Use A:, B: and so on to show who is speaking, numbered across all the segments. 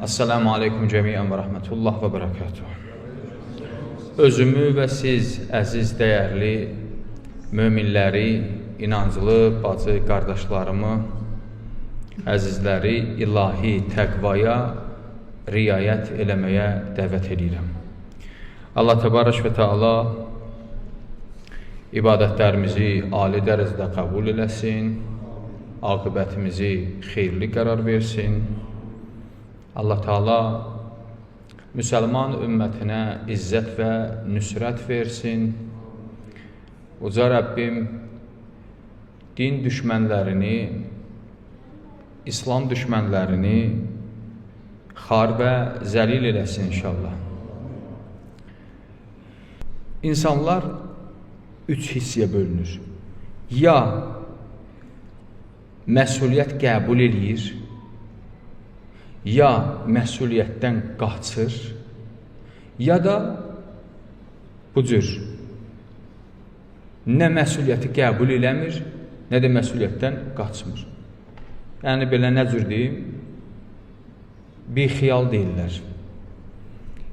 A: Assalamu aleykum cəmiən və rəhmətullah və bərəkatuhu. Özümü və siz əziz, dəyərli möminləri, inanclı bacı, qardaşlarımı, əzizləri ilahi təqvaya riayət eləməyə dəvət edirəm. Allah Təbarək və Teala ibadətlərimizi ali dərəcədə qəbul eləsin, aqibətimizi xeyirli qərar versin. Allah Teala müsəlman ümmətinə izzət və nüsrət versin. Uca Rəbbim din düşmənlərini, İslam düşmənlərini xar və zəlil eləsin inşallah. İnsanlar üç hissəyə bölünür. Ya məsuliyyət qəbul eləyir, ya məsuliyyətdən qaçır, ya da bu cür nə məsuliyyəti qəbul eləmir, nə də məsuliyyətdən qaçmır. Yəni belə nə cür deyim, bir xiyal deyirlər.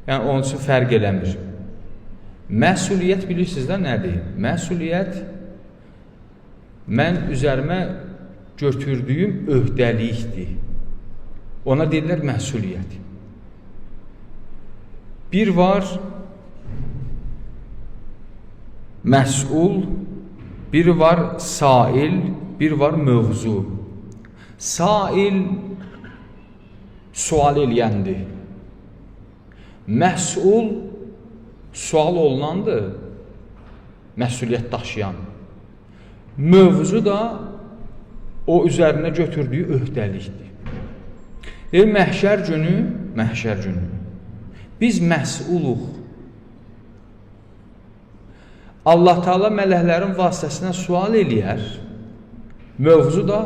A: Yəni onun üçün fərq eləmir. Məsuliyyət bilirsiniz də nədir? Məsuliyyət mən üzərimə götürdüyüm öhdəlikdir. Ona deyirlər məsuliyyət. Bir var məsul, bir var sail, bir var mövzu. Sail sual eləyəndir. Məsul sual olunandır, məsuliyyət daşıyan. Mövzu da o üzərinə götürdüyü öhdəlikdir. Deyir, məhşər günü biz məsuluq. Allah Teala mələklərin vasitəsilə sual eləyər. Mövzu da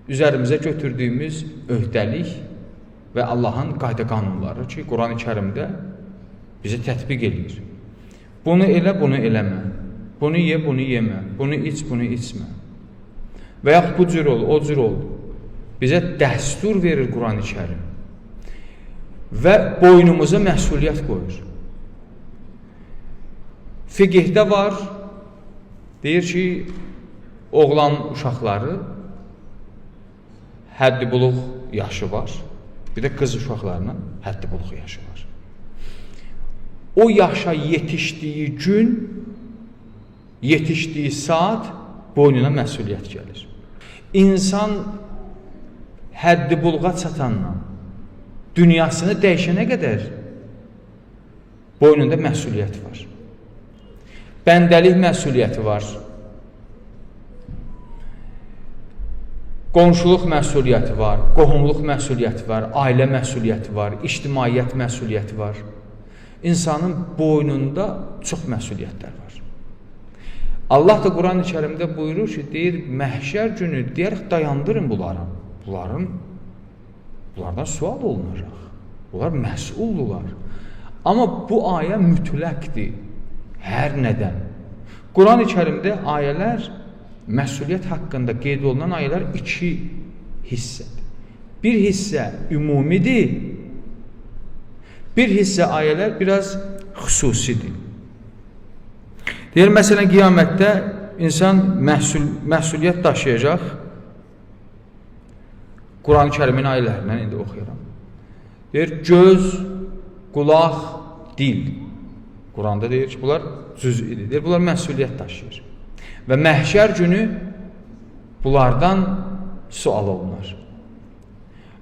A: üzərimizə götürdüyümüz öhdəlik və Allahın qayda qanunları ki, Quran-ı Kərimdə bizə tətbiq eləyir. Bunu elə, bunu eləmə. Bunu ye, bunu yemə. Bunu iç, bunu içmə. Və yaxud bu cür ol, o cür ol. Bizə dəstur verir Quran-ı Kərim. Və boynumuza məsuliyyət qoyur. Fiqihdə var, deyir ki, oğlan uşaqları həddi buluğ yaşı var. Bir də qız uşaqlarının həddi buluğ yaşı var. O yaşa yetişdiyi gün, yetişdiyi saat boynuna məsuliyyət gəlir. İnsan həddi buluğa çatandan dünyasını dəyişənə qədər boynunda məsuliyyət var. Bəndəlik məsuliyyəti var. Qonşuluq məsuliyyəti var, qohumluq məsuliyyəti var, ailə məsuliyyəti var, ictimaiyyət məsuliyyəti var. İnsanın boynunda çox məsuliyyətlər var. Allah da Quran-ı Kərimdə buyurur ki, deyir, məhşər günü deyərək dayandırın bunları. Bunlardan sual olunacaq. Bunlar məsuldurlar. Amma bu ayə mütləqdir. Hər nədən. Quran-ı Kərimdə ayələr, məsuliyyət haqqında qeyd olunan ayələr iki hissədir. Bir hissə ümumidir, bir hissə ayələr biraz xüsusidir. Deyir, məsələn, qiyamətdə insan məsuliyyət daşıyacaq. Quran-ı Kərimin ayələrindən indi oxuyuram. Deyir, göz, qulaq, dil. Quranda deyir ki, bunlar cüz'idir. Deyir, bunlar məsuliyyət daşıyır. Və məhşər günü bunlardan sual olunar.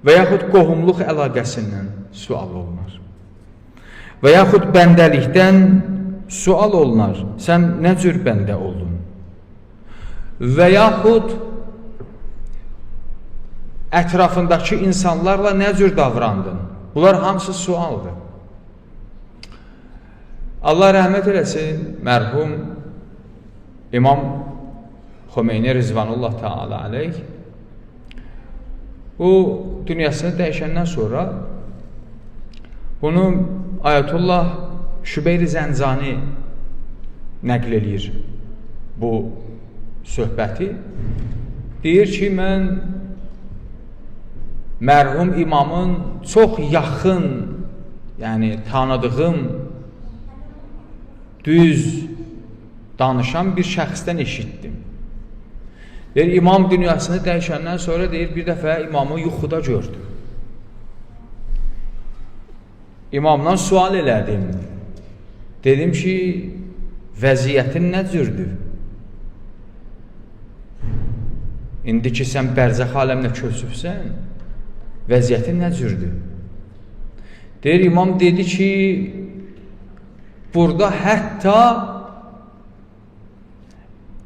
A: Və yaxud qohumluq əlaqəsindən sual olunar. Və yaxud bəndəlikdən sual olunar. Sən nə cür bəndə oldun? Və yaxud ətrafındakı insanlarla nə cür davrandın? Bunlar hamısı sualdır. Allah rəhmət eləsin mərhum İmam Xomeyni Rizvanullah Teala aleyh. Bu dünyasını dəyişəndən sonra bunu Ayətullah Şübeyr Zəncani nəql eləyir bu söhbəti. Deyir ki, mən Mərhum imamın çox yaxın, yəni tanıdığım, düz danışan bir şəxsdən eşitdim. Deyir, imam dünyasını dəyişəndən sonra deyir, bir dəfə imamı yuxuda gördüm. İmamdan sual elədim. Dedim ki, vəziyyətin nə cürdür? İndi ki, sən bərzəx aləminə köçübsən, vəziyyətin nə cürdür? Deyir, imam dedi ki, burada hətta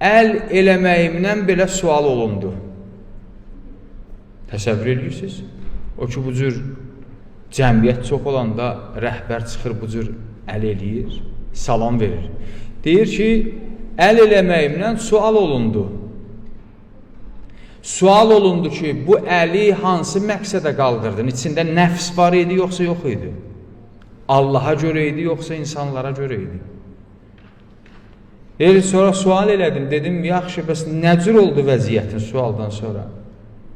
A: əl eləməyimdən belə sual olundu. Təsəvvür edirsiniz? O ki, bu cür cəmiyyət çox olanda rəhbər çıxır, bu cür əl eləyir, salam verir. Deyir ki, əl eləməyimdən sual olundu. Sual olundu ki, bu əli hansı məqsədə qaldırdın? İçində nəfs var idi, yoxsa yox idi? Allaha görə idi, yoxsa insanlara görə idi? Deyir, sonra sual elədim, dedim, yaxşı, bəs nə cür oldu vəziyyətin sualdan sonra?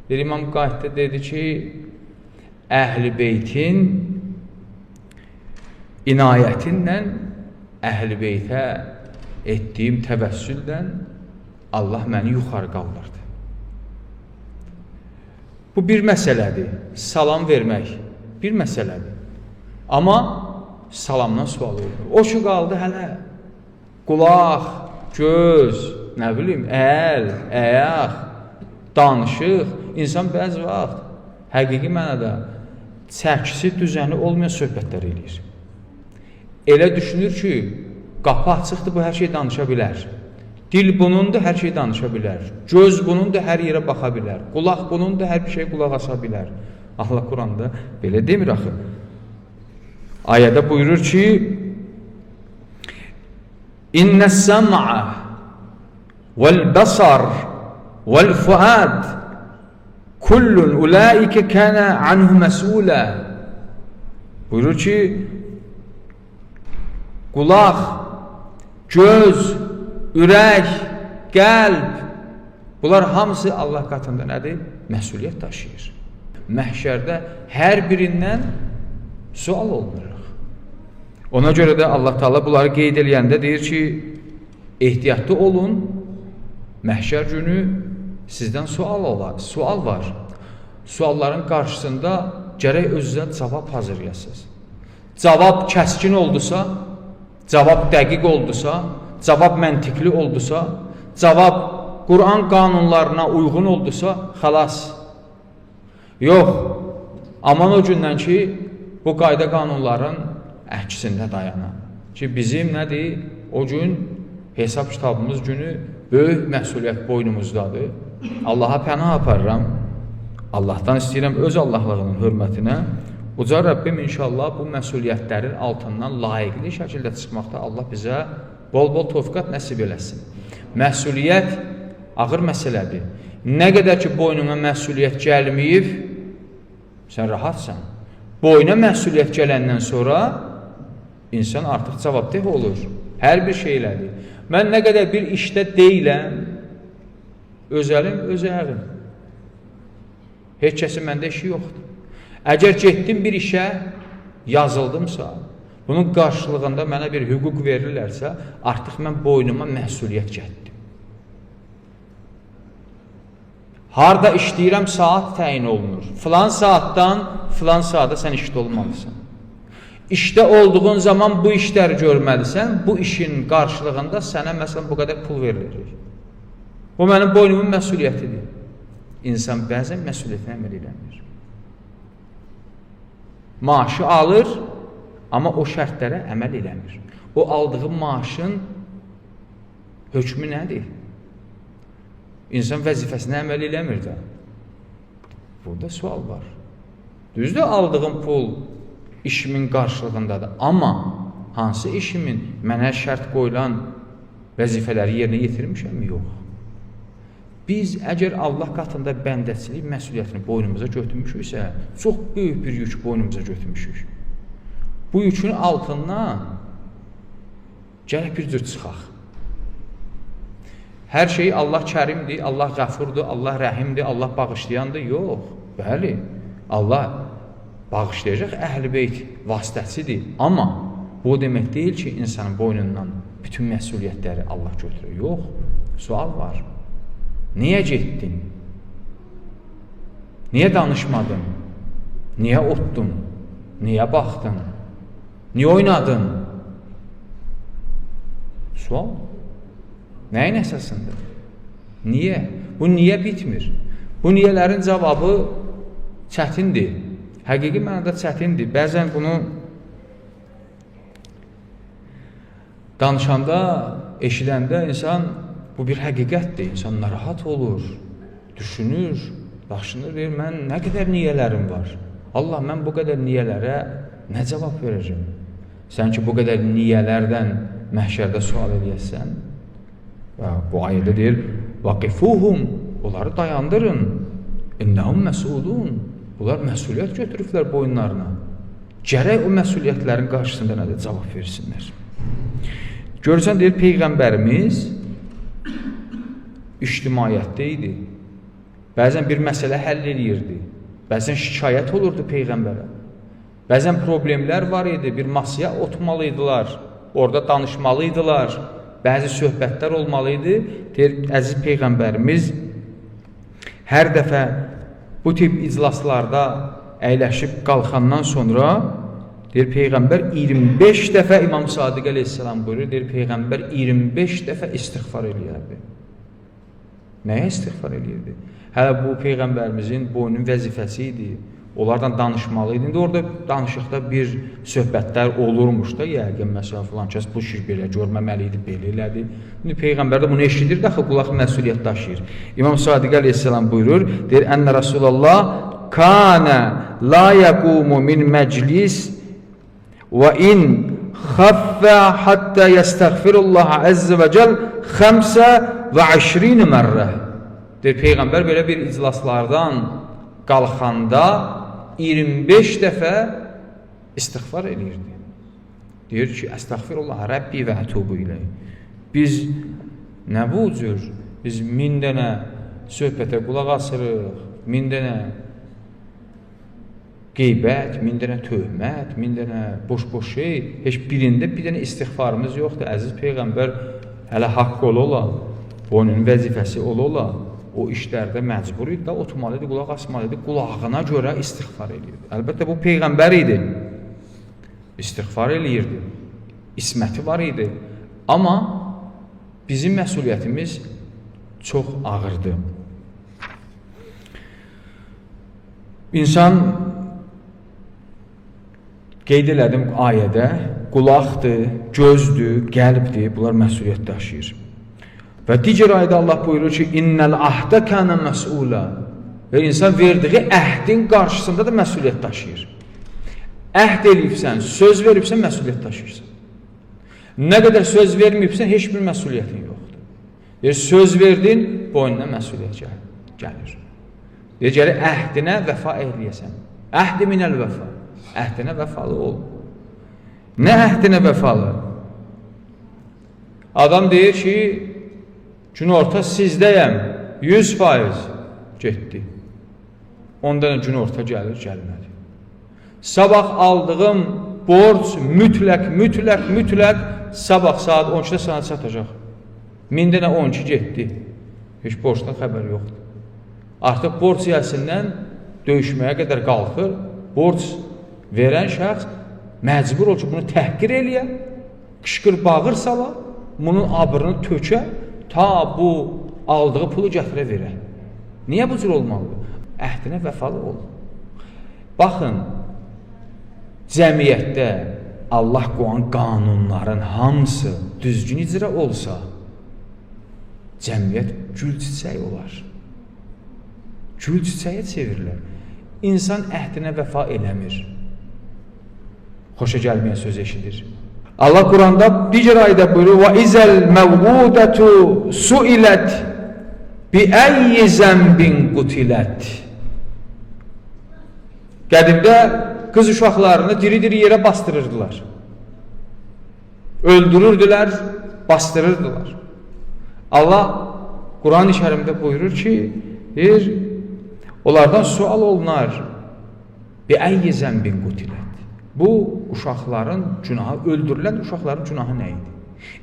A: Deyir, İmam qayıtdı, dedi ki, Əhl-i Beytin inayətinlə Əhl-i Beytə etdiyim təvəssüllə Allah məni yuxarı qaldırdı. Bu bir məsələdir. Salam vermək bir məsələdir. Amma salamdan sual olunur. O ki qaldı hələ qulaq, göz, nə bilim, əl, ayaq, danışıq. İnsan bəzi vaxt həqiqi mənada çəkisi, düzəni olmayan söhbətlər eləyir. Elə düşünür ki, qapı açıqdır, bu hər şey danışa bilər. Dil bunundur, hər şey danışa bilər. Göz bunundur, hər yerə baxa bilər. Qulaq bunundur, hər bir şeyə qulaq asa bilər. Allah Quranda belə demir axı. Ayədə buyurur ki, İnnəs-səm'a vəl-bəsar vəl-fuad kullun ulaikə kənə anhu məsulə. Buyurur ki, qulaq, göz, ürək, qəlb, bunlar hamısı Allah qatında nədir? Məsuliyyət daşıyır. Məhşərdə hər birindən sual olunuruq. Ona görə də Allah Teala bunları qeyd eləyəndə deyir ki, ehtiyatlı olun, məhşər günü sizdən sual olar, sual var. Sualların qarşısında gərək özünüzə cavab hazırlayasınız. Cavab kəskin oldusa, cavab dəqiq oldusa, cavab məntiqli oldusa, cavab Quran qanunlarına uyğun oldusa, xəlas. Yox, aman o gündən ki, bu qayda qanunların əksində dayanan. Ki, bizim nədir? O gün hesab kitabımız günü böyük məsuliyyət boynumuzdadır. Allaha pənah aparıram. Allahdan istəyirəm öz Allahlığının hörmətinə. Uca Rəbbim inşallah bu məsuliyyətlərin altından layiqli şəkildə çıxmaqda Allah bizə bol-bol tövfiqat nəsib eləsin. Məsuliyyət ağır məsələdir. Nə qədər ki boynuna məsuliyyət gəlməyib, sən rahatsan. Boyuna məsuliyyət gələndən sonra insan artıq cavabdeh olur. Hər bir şeylədir. Mən nə qədər bir işdə deyiləm, öz əlim, öz ayağım. Heç kəsin məndə işi yoxdur. Əgər getdim bir işə, yazıldımsa, bunun qarşılığında mənə bir hüquq verirlərsə, artıq mən boynuma məsuliyyət gətdim. Harda işləyirəm, saat təyin olunur. Filan saatdan filan saata sən işdə olmalısan. İşdə olduğun zaman bu işləri görməlisən, bu işin qarşılığında sənə məsələn bu qədər pul veriləcək. Bu mənim boynumun məsuliyyətidir. İnsan bəzən məsuliyyətinə əməl eləmir. Maaşı alır, amma o şərtlərə əməl eləmir. O aldığı maaşın hökmü nədir? İnsan vəzifəsinə əməl eləmir də. Burada sual var. Düzdür, aldığım pul işimin qarşılığındadır. Amma hansı işimin mənə şərt qoyulan vəzifələri yerinə yetirmişəmmi? Yox. Biz əgər Allah qatında bəndəçilik məsuliyyətini boynumuza götürmüşüksə, çox böyük bir yük boynumuza götürmüşük. Bu yükün altından gərək bir cür çıxaq. Hər şey Allah kərimdir, Allah qəfurdur, Allah rəhimdir, Allah bağışlayandır. Yox, bəli. Allah bağışlayacaq, Əhl-i Beyt vasitəsidir. Amma bu o demək deyil ki, insanın boynundan bütün məsuliyyətləri Allah götürür. Yox, sual var. Niyə getdin? Niyə danışmadın? Niyə otdun? Niyə baxdın? Niyə oynadın? Sual. Nəyin əsasında? Niyə? Bu niyə bitmir? Bu niyələrin cavabı çətindir. Həqiqi mənada çətindir. Bəzən bunu danışanda, eşidəndə insan, bu bir həqiqətdir. İnsan narahat olur, düşünür, daşınır, deyir, mən nə qədər niyələrim var? Allah, mən bu qədər niyələrə nə cavab verəcəm? Sən ki, bu qədər niyələrdən məhşərdə sual eləyəsən. Və bu ayədə deyir, vaqifuhum, onları dayandırın. İnnəhum məsulun. Bunlar məsuliyyət götürüblər boyunlarına. Gərək o məsuliyyətlərin qarşısında nədir cavab versinlər. Görürsən, deyir, Peyğəmbərimiz ictimaiyyətdə idi. Bəzən bir məsələ həll eləyirdi. Bəzən şikayət olurdu Peyğəmbərə. Bəzən problemlər var idi, bir masaya oturmalıydılar, orada danışmalıydılar, bəzi söhbətlər olmalı idi. Deyir, əziz Peyğəmbərimiz hər dəfə bu tip iclaslarda əyləşib qalxandan sonra, deyir, Peyğəmbər 25 dəfə İmam Sadiq əleyhissalam buyurur, deyir, Peyğəmbər 25 dəfə istiğfar eləyərdi. Nəyə istiğfar eləyirdi? Hələ bu Peyğəmbərimizin boynunun vəzifəsi idi. Onlardan danışmalı idi. İndi orada danışıqda bir söhbətlər olurmuş da, yəqin məsələn filan kəs bu şey belə görməməli idi, belə elədi. İndi Peyğəmbər də bunu eşidir, axı qulaq məsuliyyət daşıyır. İmam Sadiq əleyhissalam buyurur, deyir, Ənə Rəsulallah kana la yaqumu min məclis və in xaffə hatta yəstəğfirullah əzzə və cəl 25 mərrə. Deyir, Peyğəmbər belə bir iclaslardan qalxanda 25 dəfə istiğfar eləyirdi. Deyir ki, əstəğfirullah Rəbbi və ətubu ileyh. Biz nə bu cür? Biz 1000 dənə söhbətə qulaq asırıq, 1000 dənə qeybət, 1000 dənə töhmət, 1000 dənə boş-boş şey. Heç birində bir dənə istiğfarımız yoxdur. Əziz Peyğəmbər hələ haqq ola-ola, boynunun vəzifəsi ola-ola, o işlərdə məcbur idi də, oturmalı idi, qulaq asmalı idi, qulağına görə istiğfar eləyirdi. Əlbəttə bu Peyğəmbər idi, istiğfar eləyirdi, isməti var idi. Amma bizim məsuliyyətimiz çox ağırdı. İnsan, qeyd elədim ayədə, qulaqdır, gözdür, qəlbdir, bunlar məsuliyyət daşıyır. Və digər ayədə Allah buyurur ki, İnnəl ahdə kənə məsulə. Və insan verdiyi əhdin qarşısında da məsuliyyət daşıyır. Əhd eləyibsən, söz veribsən, məsuliyyət daşıyırsan. Nə qədər söz verməyibsən, heç bir məsuliyyətin yoxdur. Deyir, söz verdin, boynuna məsuliyyət gəlir. Deyir, gəlir, əhdinə vəfa eləyəsən. Əhdi minəl vəfa. Əhdinə vəfalı ol. Nə əhdinə vəfalı? Adam deyir ki, günorta sizdəyəm, 100% getdi. Ondan günorta gəlir, gəlmədi. Sabah aldığım borc mütləq, mütləq, mütləq sabah saat 12-də sana çatacaq. 1000 dənə 12 getdi. Heç borcdan xəbər yoxdur. Artıq borc siyəsindən döyüşməyə qədər qalxır. Borc verən şəxs məcbur olur ki, bunu təhqir eləyə, qışqır bağır sala, bunun abrını tökə, ta bu aldığı pulu gətirə verə. Niyə bu cür olmalıdır? Əhdinə vəfalı ol. Baxın, cəmiyyətdə Allah qoyan qanunların hamısı düzgün icra olsa, cəmiyyət gül çiçək olar. Gül çiçəyə çevirilər. İnsan əhdinə vəfa eləmir. Xoşa gəlməyən söz eşidir. Allah Quranda digər ayədə buyurur: "Və izəl məvudatu suilat bi ayyi zənbin qutilət." Qədimdə qız uşaqlarını diri-diri yerə bastırırdılar. Öldürürdülər, bastırırdılar. Allah Quran-ı Kərimdə buyurur ki, deyir, onlardan sual olunar. Bi əyyi zənbin qutilət. Bu uşaqların günahı, öldürülən uşaqların günahı nə idi?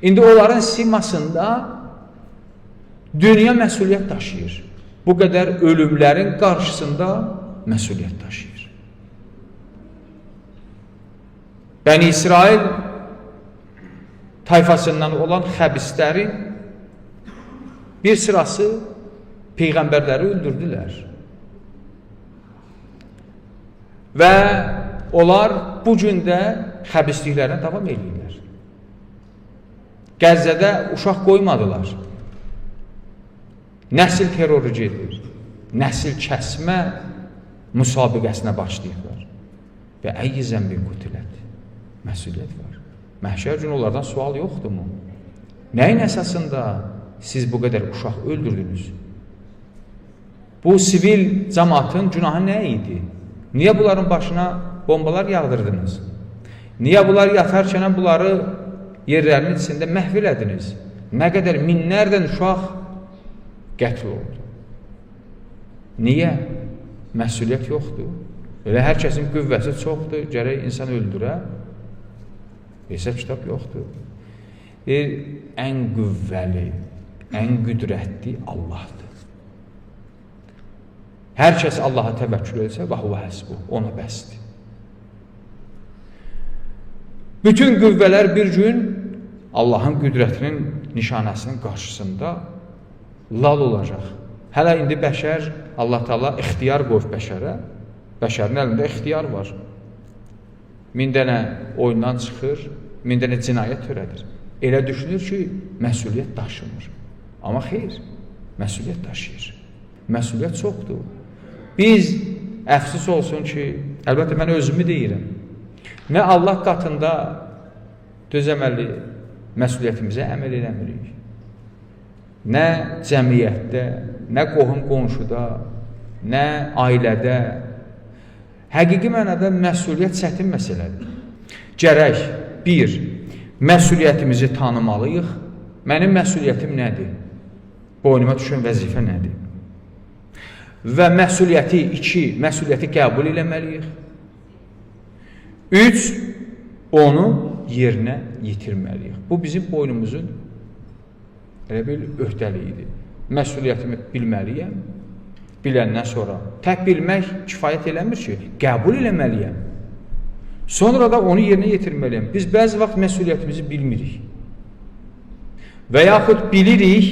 A: İndi onların simasında dünya məsuliyyət daşıyır. Bu qədər ölümlərin qarşısında məsuliyyət daşıyır. Bəni İsrail tayfasından olan xəbislərin bir sırası peyğəmbərləri öldürdülər. Və onlar bu gün də xəbisliklərinə davam edirlər. Qəzzədə uşaq qoymadılar. Nəsil terroru gedir. Nəsil kəsmə müsabiqəsinə başlayıblar. Və əyyi zənbin qutilət. Məsuliyyət var. Məhşər günü onlardan sual yoxdurmu? Nəyin əsasında siz bu qədər uşaq öldürdünüz? Bu sivil cəmaatın günahı nə idi? Niyə bunların başına bombalar yağdırdınız? Niyə bunlar yatarkən bunları yerlərinin içində məhv elədiniz? Nə qədər minlərdən uşaq qətl oldu. Niyə? Məsuliyyət yoxdur. Elə hər kəsin qüvvəsi çoxdur, gərək insan öldürə. Hesab kitab yoxdur. Deyir, ən qüvvəli, ən qüdrətli Allahdır. Hər kəs Allaha təvəkkül etsə, və huvə həsbuh, ona bəsdir. Bütün qüvvələr bir gün Allahın qüdrətinin nişanəsinin qarşısında lal olacaq. Hələ indi bəşər, Allah Teala ixtiyar qoyub bəşərə. Bəşərin əlində ixtiyar var. 1000 dənə oyundan çıxır, 1000 dənə cinayət törədir. Elə düşünür ki, məsuliyyət daşımır. Amma xeyr, məsuliyyət daşıyır. Məsuliyyət çoxdur. Biz, əfsus olsun ki, əlbəttə mən özümü deyirəm, nə Allah qatında düz əməlli məsuliyyətimizə əməl eləmirik, nə cəmiyyətdə, nə qohum-qonşuda, nə ailədə. Həqiqi mənada məsuliyyət çətin məsələdir. Gərək, bir, məsuliyyətimizi tanımalıyıq. Mənim məsuliyyətim nədir? Boynuma düşən vəzifə nədir? Və məsuliyyəti, iki, məsuliyyəti qəbul eləməliyik. Üç, onu yerinə yetirməliyik. Bu bizim boynumuzun elə bir öhdəliyidir. Məsuliyyətimi bilməliyəm. Biləndən sonra tək bilmək kifayət eləmir ki, qəbul eləməliyəm. Sonra da onu yerinə yetirməliyəm. Biz bəzi vaxt məsuliyyətimizi bilmirik. Və yaxud bilirik,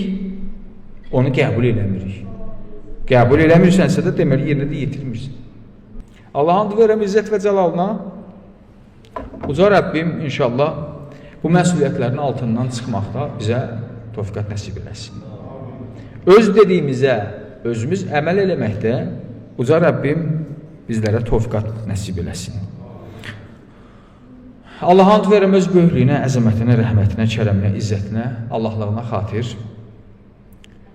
A: onu qəbul eləmirik. Qəbul eləmirsənsə də deməli yerinə də yetirmirsən. Allahın and verirəm izzət və cəlalına. Uca Rəbbim inşallah bu məsuliyyətlərin altından çıxmaqda bizə tövfiqat nəsib eləsin. Öz dediyimizə özümüz əməl eləməkdə Uca Rəbbim bizlərə tövfiqat nəsib eləsin. Allaha and verirəm öz böyüklüyünə, əzəmətinə, rəhmətinə, kərəminə, izzətinə, Allahlığına xatir.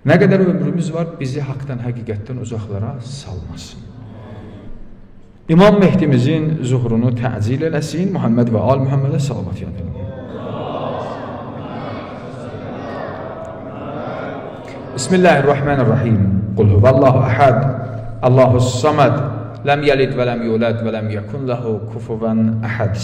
A: Nə qədər ömrümüz var, bizi haqdan, həqiqətdən uzaqlara salmasın. İmam Mehdimizin zuhurunu təcil eləsin, Muhammed və al Muhammedə salavat yadırın. Bismillahirrahmanirrahim. Qul huvallahu əhəd, Allahu samad, ləm yəlid və ləm yulad və ləm yekun ləhu kufuvan əhəd.